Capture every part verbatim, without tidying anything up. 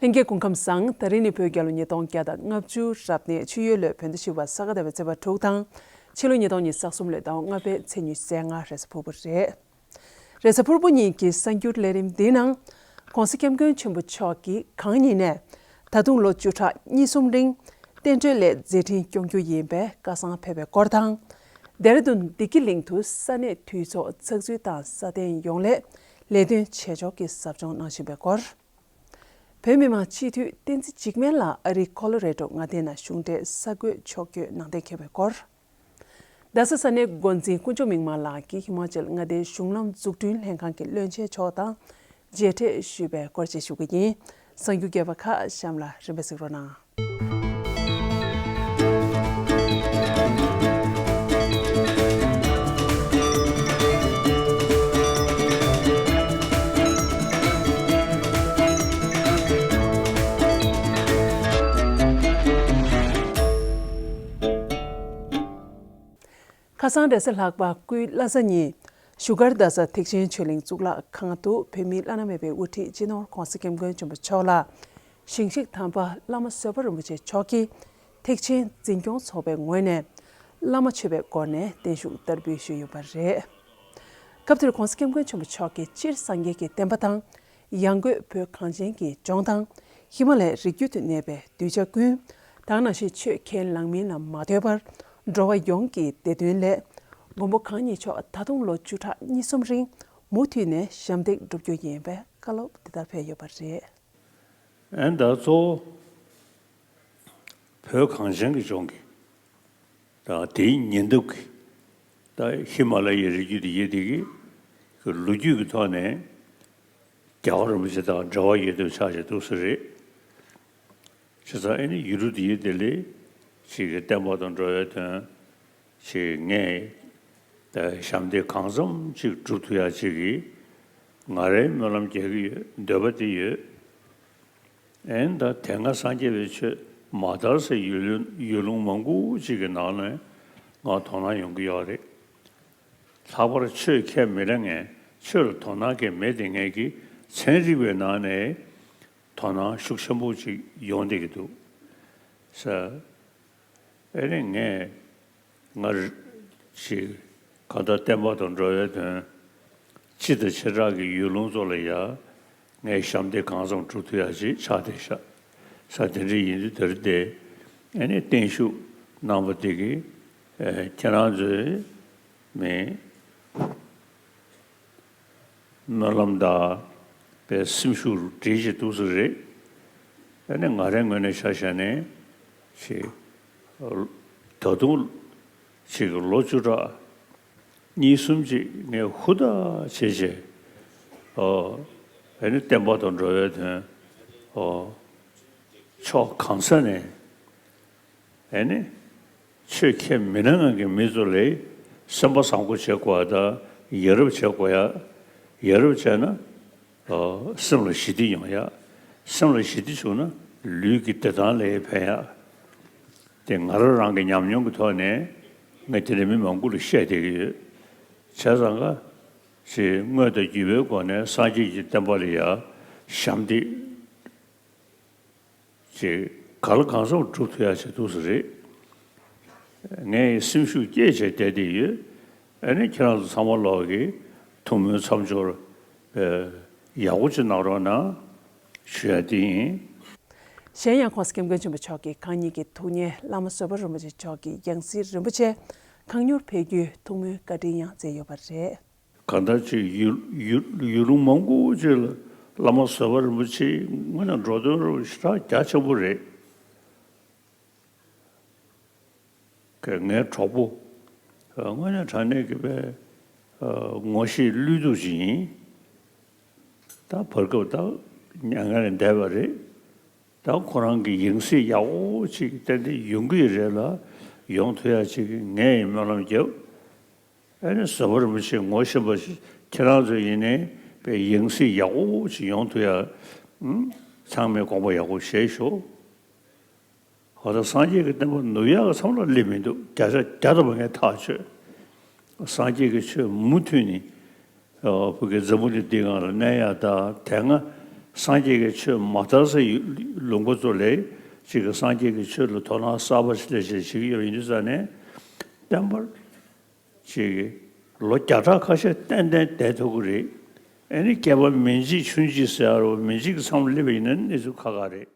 ལྷན་རྒྱས་སྐུ་ཁམས་བཟང་། ད་རིང་ནི་བོད་རྒྱལ་ལོ་ཉིས་སྟོང་བརྒྱ་དང་ལྔ་བཅུ་རབ་གནས་ཆུ་ཡོས་ལོའི་བོད་ཟླ་བཞི་པ་ས་ག་ཟླ་བའི་ཚེས་པ་དྲུག་དང་། ཕྱི་ལོ་ཉིས་སྟོང་ཉི་ཤུ་རྩ་གསུམ་ལོའི་ཟླ་བ་ལྔ་པའི་ཚེས་ཉི་ཤུ་རྩ་ལྔ་རེས་གཟའ་ཕུར་བུ་རེད། རེས་གཟའ་ཕུར་བུ་ཉིན་གྱི་གསར་འགྱུར་ལས་རིམ་འདིའི་ནང་། ྋགོང་ས་ྋསྐྱབས་མགོན་ཆེན་པོ་མཆོག་གིས་གང་ཉིད་ནས་ད་དུང་ལོ་བཅུ་ཕྲག་གཉིས་གསུམ་རིང་བསྟན་འགྲོའི་ལས་མཛད་འཕྲིན་སྐྱོང་རྒྱུ་ཡིན་པའི་སྐལ་བཟང་ཕེབས་པའི་སྐོར་དང་། ལྡེ་ར་ལྡུན་བདེ་སྐྱིད་གླིང་དུ་ས་གནས་འཐུས་ཚོགས་ཚགས་ཚུད་དང་སྲ་བརྟན་ཡོང་སླད་ལས་དོན་བྱེད་ཕྱོགས་ཀྱི་ཟབ་སྦྱོང་གནང་བཞིན་པའི་སྐོར། བོད་མི་མང་སྤྱི་འཐུས་བསྟན་འཛིན་འཇིགས་མེད་ལགས་ཨ་རིའི་ཁོ་ལོ་རེ་ཌོ་མངའ་སྡེའི་ནང་གཞུང་འབྲེལ་གསར་འགོད་ཕྱོགས་བསྐྱོད་ནང་གཏན་འཁེལ་བའི་སྐོར། རྡ་ས་ས་གནས་འགོ་འཛིན་དཀོན་མཆོག་མིག་དམར་ལགས་ཀྱིས་ཧི་མ་ཅལ་མངའ་སྡེའི་གཞུང་ལམ་འཛུགས་སྐྲུན་ལྷན་ཁང་གི་བློན་ཆེན་མཆོག་དང་མཇལ་འཕྲད་ཞུས་པའི་སྐོར་བཅས་ཞུ་གི་ཡིན། གསར་འགྱུར་རྒྱས་པ་ཁག་གཤམ་ལ་རིམ་པས་གཟིགས་རོགས་གནང་། ཁ་སང་རེས་གཟའ་ལྷག་པ་སྐུའི་བླ་གཟའ་ཉིན། བཞུགས་སྒར་རྡ་ས་ཐེག་ཆེན་ཆོས་གླིང་གཙུག་ལག་ཁང་དུ་བོད་མིའི་བླ་ན་མེད་པའི་དབུ་ཁྲིད་སྤྱི་ནོར་༧གོང་ས་༧སྐྱབས་མགོན་ཆེན་པོ་མཆོག་ལ། ཞིང་གཤེགས་དམ་པ་བླ་མ་བཟོད་པ་རིན་པོ་ཆེ་མཆོག་གིས་ཐེག་ཆེན་འཛིན་སྐྱོང་ཚོགས་པའི་ངོས་ནས་བླ་མ་མཆོད་པའི་སྒོ་ནས་བརྟན་བཞུགས་བསྟར་འབུལ་ཞུས་ཡོད་པ་རེད། སྐབས་དེར་༧གོང་ས་༧སྐྱབས་མགོན་ཆེན་པོ་མཆོག་གིས་སྤྱིར་སངས་རྒྱས་ཀྱི་བསྟན་པ་དང་། ཡང་སྒོས་བོད་གངས་ཅན་གྱི་ལྗོངས་དང་། ཧི་མ་ལའི་རི་རྒྱུད་དུ་གནས་པའི་གདུལ་བྱ་ཀུན། ད་ག་ནང་བཞིན་ཆོས་ཁས་བླངས་མིན་ལ་མ་ལྟོས་པར། འགྲོ་བ་ཡོངས་ཀྱི་བདེ་དོན་སླད། མགོན་པོ་གང་ཉིད་མཆོག་ད་དུང་ལོ་བཅུ་ཕྲག་གཉིས་གསུམ་རིང་མུ་མཐུད་ནས་ཞབས་འདེགས་སྒྲུབ་རྒྱུ་ཡིན་པའི་བཀའ་སློབ་འདི་ལྟར་ཕེབས་ཡོད་པ་རེད། ཨན་ད་གཙོ་བོ་བོད་གངས་ཅན་གྱི་ལྗོངས་ཀྱི་ད་དེའི་ཉེ་འདབས་ཀྱི་ད་ཧི་མ་ལ་ཡའི་རི་རྒྱུད་དེ་ཡེ་དེ་གི་ལོ་རྒྱུས་ཀྱི་ཐོག་ནས་རྒྱལ་བ་རིན་པོ་ཆེ་དང་འབྲེལ་བ་ཡོད་དུས་ཆགས་བྱས་འདུག་ས་རེད། བྱས་ཙང་ཨེ་ནི་ཡུལ་གྲུ་འདིའི་བདེ་ལེགས་ཅིག་གི་བསྟན་པ་དང་འགྲོ་བའི་དོན་ཅིག་ངས་ད་ཞབས་འདེགས་གང་འཚམ་ཅིག་སྒྲུབ་ཐུབ་ཡ་ཅིག་གི་ང་རའི་སྨོན་ལམ་རྒྱག་གི་ཡོད། འདོད་པ་དེ་ཡོད། ཨེ་ནི་ད་དེ་སྔ་སངས་རྒྱས་པའི་ཆོས་མ་དར་སའི་ཡུལ་ལུང་ཡུལ་ལུང་མང་པོ་ཅིག་གི་ནང་ནས་ང་དོ་སྣང་ཡོང་གི་ཡོད་རེད། ལྷག་པར་ཆོས་ཁས་མི་ལེན་མཁན་ཆོས་ལ་དོ་སྣང་གང་མེད་དེ་ངས་ཀྱི་ཚན་རིག་པའི་ནང་ནས་དོ་སྣང་ཤུགས་ཆེན་པོ་ཅིག་ཡོང་བསྡད་ཀྱི་འདུག་ས། ཨེ་ནི་ངས་ང་ཅིག་གང་ལྟར་བསྟན་པ་དང་འགྲོ་བའི་དོན་སྤྱི་དང་བྱེ་བྲག་གི་ཡུལ་ལུང་ཚོ་ལ་ཡ་ངས་ཞབས་འདེགས་གང་འཚམ་སྒྲུབ་ཐུབ་ཡ་ཅིག་ཆགས་བསྡད་ཤག་ས། དེ་འདྲ་ཡིན་དུས་དེ་རིང་དེ་ཨེ་ནི་བརྟན་བཞུགས་གནང་བ་དེ་གི་ཨེ་ཁྱེད་རང་ཚོའི་མི་སྨོན་ལམ་དང་པའི་སེམས་ཤུགས་སྒྲིལ་བྱེད་འདུག་ས་རེད། ཨ་ནི་ང་རའི་ངོས་ནས་ཆ་བཞག་ནས་ཅིག་ད་དུང་ཅིག་ལོ་བཅུ་ཕྲག་གཉིས་གསུམ་ཅིག་ངས་ཧུར་ཐག་བྱས་བྱས་ཨ་ནི་བསྟན་པ་དང་འགྲོ་བའི་དོན་ཕྱོགས་གང་ས་ནས་ཨ་ནི། ཆོས་ཁས་མི་ལེན་མཁན་གྱི་མི་ཚོ་ལ་སེམས་པ་བཟང་པོ་བྱེད་དགོས་པ་དང་ཡ་རབས་བྱེད་དགོས་ཡ། ཡ་རབས་བྱས་ན་ཨ་སེམས་ལ་ཞི་བདེ་ཡོང་ཡ། སེམས་ལ་ཞི་བདེ་བྱུང་ན་ལུས་ཀྱི་བདེ་ཐང་ལ་ཕན་ཡ། དེ་ང་རང་རང་གི་ཉམས་མྱོང་གི་ཐོག་ནས་ངས་དེ་འདྲ་མི་མང་པོ་ལ་བཤད་བསྡད་ཀྱི་ཡོད། བྱས་ཙང་ཀ་ཅིག་དངོས་དང་བརྒྱུད་པའི་སྒོ་ནས་སངས་རྒྱས་ཀྱི་བསྟན་པ་ལ་ཡ་ཞབས་འདེགས། ཅེས་ག་ལ་གང་འཚམ་སྒྲུབ་ཐུབ་ཡ་ཆེད་འདུག་ས་རེད། ངས་སེམས་ཤུགས་སྐྱེད་བྱས་བསྡད་དེ་ཡོད། ཨ་ནི་ཁྱེད་རང་ཚོ་ཚང་མ་ལོག་གིས་ཐུགས་སྨོན་མཚམས་སྦྱོར་ཡག་པོ་ཅིག་གནང་རོགས་གནང་ཞུ་ཡ་དེ་ཡིན། གཞན་ཡང་ྋགོང་ས་ྋསྐྱབས་མགོན་ཆེན་པོ་མཆོག་གིས་གང་ཉིད་ཀྱི་ཐུགས་མཉེས་བླ་མ་བཟོད་པ་རིན་པོ་ཆེ་མཆོག་གི་ཡང་སྲིད་རིན་པོ་ཆེ་གང་མྱུར་ཕེབས་རྒྱུའི་ཐུགས་སྨོན་བཀའ་དྲིན་ཡང་བསྩལ་ཡོད་པ་རེད། གང་ལྟར་ཅིག་ཡུལ་ཡུལ་ཡུལ་ལུང་མང་པོ་ཅིག་ལ་བླ་མ་བཟོད་པ་རིན་པོ་ཆེ་དངོས་གནས་འགྲོ་དོན་རུ་ཞེ་དྲག་རྒྱ་ཆེན་པོ་རེད། ངའི་གྲོགས་པོ་དངོས་གནས་དྲང་གནས་ཀྱི་པའི་ངོ་ཤེས་བློས་གཏུག་ཅིག་ཡིན། ད་བར་སྐབས་ད་མྱ་ངན་ལས་འདས་པ་རེད། ད་ཁོ་རང་གི་ཡང་སྲིད་ཡག་པོ་ཅིག་ཏན་ཏན་ཡོང་གི་རེད་ལ་ཡོང་ཐུབ་ཡ་ཅིག་ངས་སྨོན་ལམ་བརྒྱབ། ཨ་ནི་བཟོད་པ་རིན་པོ་ཆེ་ངོ་ཤེས་པ་ཞིག་ཁྱེད་རང་ཚོ་ཡིན་ནའི་པའི་ཡང་སྲིད་ཡག་པོ་ཞིག་ཡོང་ཐུབ་ཡ། ཨུམ། ཚང་མས་དགོངས་པ་ཡག་པོ་བཞེས་ཤོག་ཧོ་ད་སངས་རྒྱས་ཀྱི་བསྟན་པ་ནུབ་ཡག་གི་མཚམས་ལ་སླེབས་མི་འདུག་བརྒྱ་ཆ་བརྒྱ་ཐམ་པ་ངས་ཐག་ཆོད། སངས་རྒྱས་ཀྱི་ཆོས་མུ་མཐུད་ནས་བོད་ཀྱི་འཛམ་བུ་གླིང་འདིའི་སྒང་ལ་གནས་ཡ་ད་དེ་སྔ་ སངས་རྒྱས་ཀྱི་ཆོས་མ་དར་སའི་ལོ་འགོ་ཚོ་ལས་ཅིག་གི་སངས་རྒྱས་ཀྱི་ཆོས་ལ་དོ་སྣང་གསར་པ་ཞིག་ལས་ཞེས་བྱེད་ཀྱི་ཡོད་པ་ཡིན་དུས་ཙང་ནས། བསྟན་པར་ཅིག་གི་ལོ་བརྒྱ་ཕྲག་ཁ་ཤས་ཏན་ཏན་བསྡད་ཐུབ་ཀྱི་རེད། ཨ་ནི་སྐྱེས་པ་མིང་གཅིག་ཆུང་གཅིག་ཟེར་ཡ་རོ་མིང་གཅིག་གི་མཚམས་སླེབས་པ་ཡིན་ན་གནས་ཚུལ་ཁག་ཁག་རེད།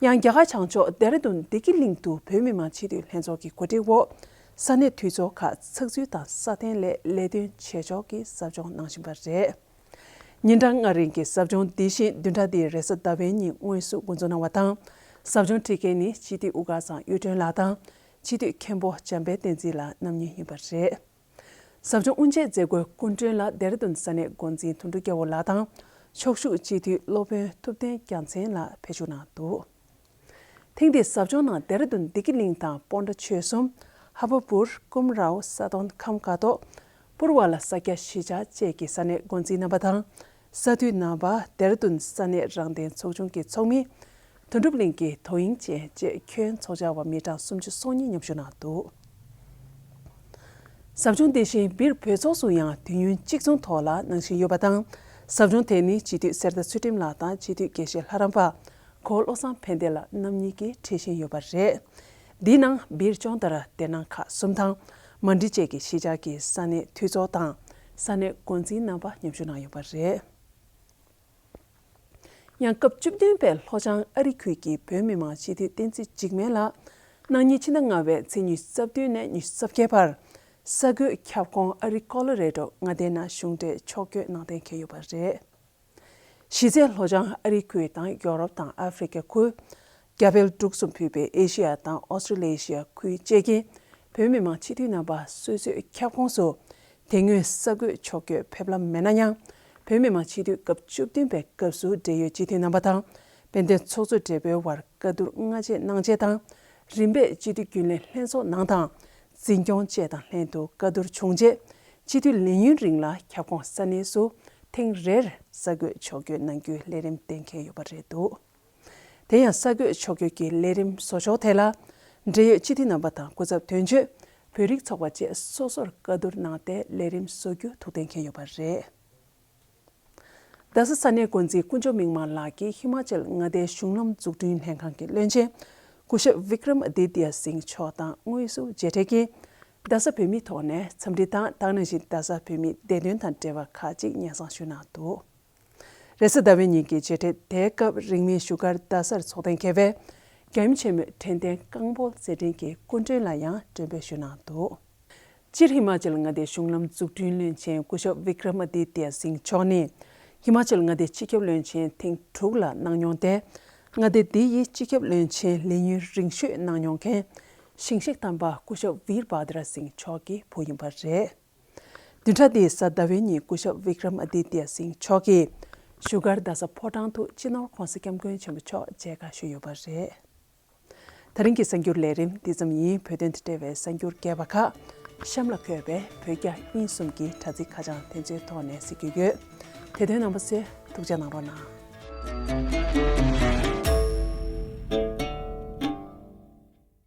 ཡང་རྒྱ་གར་བྱང་ཕྱོགས་ལྡེ་ར་ལྡུན་བདེ་སྐྱིད་གླིང་དུ་བོད་མི་མང་སྤྱི་འཐུས་ལྷན་ཚོགས་ཀྱི་གོ་སྒྲིག་འོག་ས་གནས་འཐུས་ཚོགས་ཁག་ཚགས་ཚུད་དང་སྲ་བརྟན་སླད་ལས་དོན་བྱེད་ཕྱོགས་ཀྱི་ཟབ་སྦྱོང་གནང་བཞིན་པ་རེད། ཉིན་གྲངས་ལྔ་རིང་གི་ཟབ་སྦྱོང་འདི་བཞིན་བདུན་ཕྲག་འདིའི་རེས་གཟའ་ཟླ་བའི་ཉིན་དངོས་སུ་འགོ་འཛུགས་གནང་བ་དང་། ཟབ་སྦྱོང་ཁྲིད་མཁན་ནི་སྤྱི་འཐུས་དབུ་དཀར་ཚང་གཡུ་སྒྲོན་ལགས་དང་། སྤྱི་འཐུས་མཁན་པོ་འཇམ་དཔལ་བསྟན་འཛིན་ལགས་རྣམ་གཉིས་ཡིན་པ་རེད། ཟབ་སྦྱོང་དབུ་འབྱེད་མཛད་སྒོའི་སྐུ་མགྲོན་ལ་ལྡེ་ར་ལྡུན་ས་གནས་འགོ་འཛིན་དོན་གྲུབ་རྒྱལ་པོ་ལགས་དང་། ཕྱོགས་བཞུགས་སྤྱི་འཐུས་སློབ་དཔོན་ཐུབ་བསྟན་རྒྱལ་མཚན་ལགས་ཕེབས་བཞུགས་གནང་འདུག་ཐེངས་འདིའི་ཟབ་སྦྱོང་ནང་ལྡེ་ར་ལྡུན་བདེ་སྐྱིད་གླིང་དང་སྤོན་ཊ་ཆོལ་གསུམ། ཧ་བ་པུར། ཀུམ་རའོ། ས་དོན་ཁམས་ཀ་ཏོ། པུར་བ་ལ་ས་སྐྱ་གཞིས་ཆགས་བཅས་ཀྱི་ས་གནས་འགོ་འཛིན་རྣམ་པ་དང་། ས་འཐུས་རྣམ་པ། ལྡེ་ར་ལྡུན་ས་གནས་རང་བདེན་ཚོགས་ཆུང་གི་ཚོགས་མི། དོན་གྲུབ་གླིང་གི་དོ་དབྱིངས་ཅན་བཅས་ཁྱོན་ཚོགས་བཅར་བ་མི་གྲངས་སུམ་ཅུ་སོ་གཉིས་མཉམ་ཞུགས་གནང་འདུག་ཟབ་སྦྱོང་དེ་བཞིན་སྦིར་བོད་ཚོགས་སུ་ཡང་དུས་ཡུན་གཅིག་མཚུངས་ཐོག་ལ་གནང་བཞིན་ཡོད་པ་དང་། ཟབ་སྦྱོང་དེ་ནི་སྤྱི་འཐུས་གསེར་རྟ་ཚུལ་ཁྲིམས་ལགས་དང་སྤྱི་འཐུས་དགེ་བཤེས་ལྷ་རམས་པ་གོ་བློ་བཟང་ཕན་བདེ་ལགས་རྣམ་གཉིས་ཀྱིས་ཁྲིད་བཞིན་ཡོད་པ་རེད། འདིའི་ནང་སྦིར་ཅོང་ཏར་སྡེ་ནང་ཁག་གསུམ་དང་། མན་ཌི་བཅས་ཀྱི་གཞིས་ཆགས་ཀྱི་ས་གནས་འཐུས་ཚོགས་དང་ས་གནས་འགོ་འཛིན་རྣམ་པ་མཉམ་ཞུགས་གནང་ཡོད་པ་རེད། ཡང་སྐབས་བཅུ་བདུན་པའི་ལྷོ་བྱང་ཨ་རི་ཁུལ་གྱི་བོད་མི་མང་སྤྱི་འཐུས་བསྟན་འཛིན་འཇིགས་མེད་ལགས་གནངས་ཉིན་ཕྱི་ཟླ་ལྔ་པའི་ཚེས་ཉི་ཤུ་རྩ་བདུན་ནས་ཉི་ཤུ་རྩ་བརྒྱད་བར་ས་བགོས་ཁྱབ་ཁོངས་ཨ་རི་ཀོ་ལོ་རེ་ཌོ་མངའ་སྡེ་ནང་གཞུང་འབྲེལ་ཕྱོགས་བསྐྱོད་གནང་གཏན་འཁེལ་ཡོད་པ་རེད། གཞི་རྩའི་ལྷོ་བྱང་ཨ་རི་ཁུལ་དང་ཡོ་རོབ་དང་ཨ་ཧྥེ་རི་ཁ་ཁུལ། རྒྱ་བལ་འབྲུག་གསུམ་ཕུད་པའི་ཨེ་ཤེ་ཡ་དང་ཨོ་སི་ཀྲི་ལེ་ཤི་ཡ་ཁུལ་བཅས་ཀྱི་བོད་མི་མང་སྤྱི་འཐུས་རྣམ་པ་སོ་སོའི་ཁྱབ་ཁོངས་སུ་དེ་སྔོན་ས་བགོས་ཕྱོགས་བསྐྱོད་ཕེབས་ལམ་མེད་ན་ཡང་། བོད་མི་མང་སྤྱི་འཐུས་སྐབས་བཅུ་བདུན་པའི་སྐབས་སུ་འབྲེལ་ཡོད་སྤྱི་འཐུས་རྣམ་པ་དང་། དཔལ་ལྡན་ཚོགས་གཙོ་སྦྲེལ་པོའི་དབར་བཀའ་བསྡུར་སྔ་རྗེས་གནང་རྗེས་དང་། རིམ་པས་སྤྱི་འཐུས་རྒྱུན་ལས་ལྷན་ཚོགས་ནང་དང་། འཛིན་སྐྱོང་བཅས་དང་ལྷན་དུ་བཀའ་བསྡུར་བྱུང་རྗེས། སྤྱི་འཐུས་ལས་ཡུན་རིང་ལ་ཁྱབ་ཁོངས་ས་གནས་སུ་ཐེངས་རེར་ས་བགོས་ཕྱོགས་བསྐྱོད་གནང་རྒྱུའི་ལས་རིམ་གཏན་འཁེལ་ཡོད་པ་རེད་འདུག་དེ་ཡང་ས་བགོས་ཕྱོགས་བསྐྱོད་ཀྱི་ལས་རིམ་བཟོ་ཕྱོགས་ཐད་ལ། འབྲེལ་ཡོད་སྤྱི་འཐུས་རྣམ་པ་དང་སྐུ་ཚབ་དོན་གཅོད། བོད་རིགས་ཚོགས་པ་བཅས་སོ་སོར་བཀའ་བསྡུར་གནང་སྟེ་ལས་རིམ་བཟོ་རྒྱུ་ཐུགས་གཏན་འཁེལ་ཡོད་པ་རེད། རྡ་ས་ས་གནས་འགོ་འཛིན་དཀོན་མཆོག་མིག་དམར་ལགས་ཀྱིས་ཧི་མ་ཅལ་མངའ་སྡེའི་གཞུང་ལམ་འཛུགས་སྐྲུན་ལྷན་ཁང་གི་བློན་ཆེན་སྐུ་ཞབས་བི་ཀྲམ་ཨ་དི་ཏྱ་སིང་མཆོག་དང་དངོས་སུ་མཇལ་འཕྲད་ཀྱིས། རྡ་ས་བོད་མིའི་ཐོག་ནས་འཚམས་འདྲི་དང་། ད་ག་ནང་བཞིན་རྡ་ས་བོད་མིའི་བདེ་དོན་དང་འབྲེལ་བ་ཁག་ཅིག་སྙན་སེང་ཞུས་གནང་འདུག་རེས་གཟའ་ཟླ་བའི་ཉིན་གྱི་མཇལ་འཕྲད་དེའི་སྐབས་རིང་མིན་བཞུགས་སྒར་རྡ་སར་ཚོགས་གཏན་འཁེལ་བའི་རྒྱལ་ཡུམ་ཆེན་མོའི་དྲན་རྟེན་རྐང་སྤོལ་མཛད་འཕྲིན་གྱི་སྐུ་མགྲོན་ལ་ཡང་མགྲོན་འབོད་ཞུས་གནང་འདུག་སྤྱིར་ཧི་མ་ཅལ་མངའ་སྡེའི་གཞུང་ལམ་འཛུགས་སྐྲུན་བློན་ཆེན་སྐུ་ཞབས་བི་ཀྲམ་ཨ་དི་ཏྱ་སིང་མཆོག་ནི། ཧི་མ་ཅལ་མངའ་སྡེའི་སྤྱི་ཁྱབ་བློན་ཆེན་ཐེངས་དྲུག་ལ་གནང་མྱོང་སྟེ། མངའ་སྡེ་འདི་ཡི་སྤྱི་ཁྱབ་བློན་ཆེན་ལས་ཡུན་རིང་ཤོས་གནང་མྱོང་མཁན། ཞིང་གཤེགས་དམ་པ་སྐུ་ཞབས་བིར་བྷ་དྲ་སིང་མཆོག་གི་བུ་ཡིན་པ་རེད། བདུན་ཕྲག་འདིའི་གཟའ་ཟླ་བའི་ཉིན་སྐུ་ཞབས་བི་ཀྲམ་ཨ་དི་ཏྱ་སིང་མཆོག་གིས་བཞུགས་སྒར་རྡ་ས་ཕོ་བྲང་དུ་སྤྱི་ནོར་༧གོང་ས་༧སྐྱབས་མགོན་ཆེན་པོ་མཆོག་མཇལ་ཁ་ཞུས་ཡོད་པ་རེད། ད་རིང་གི་གསར་འགྱུར་ལས་རིམ་འདི་ཙམ་ཡིན། བོད་དོན་དང་འབྲེལ་བའི་གསར་འགྱུར་རྒྱས་པ་ཁག་གཤམ་ལ་འཁོད་པའི་བོད་རྒྱ་དབྱིན་གསུམ་གྱི་དྲ་ཚིགས་ཁ་བྱང་དེ་ཚོའི་ཐོག་ནས་གཟིགས་རྒྱུ་ཡོད། དེ་དོན་རྣམ་པ་ཚོས་ཐུགས་རྗེ་གནང་རོགས་གནང་།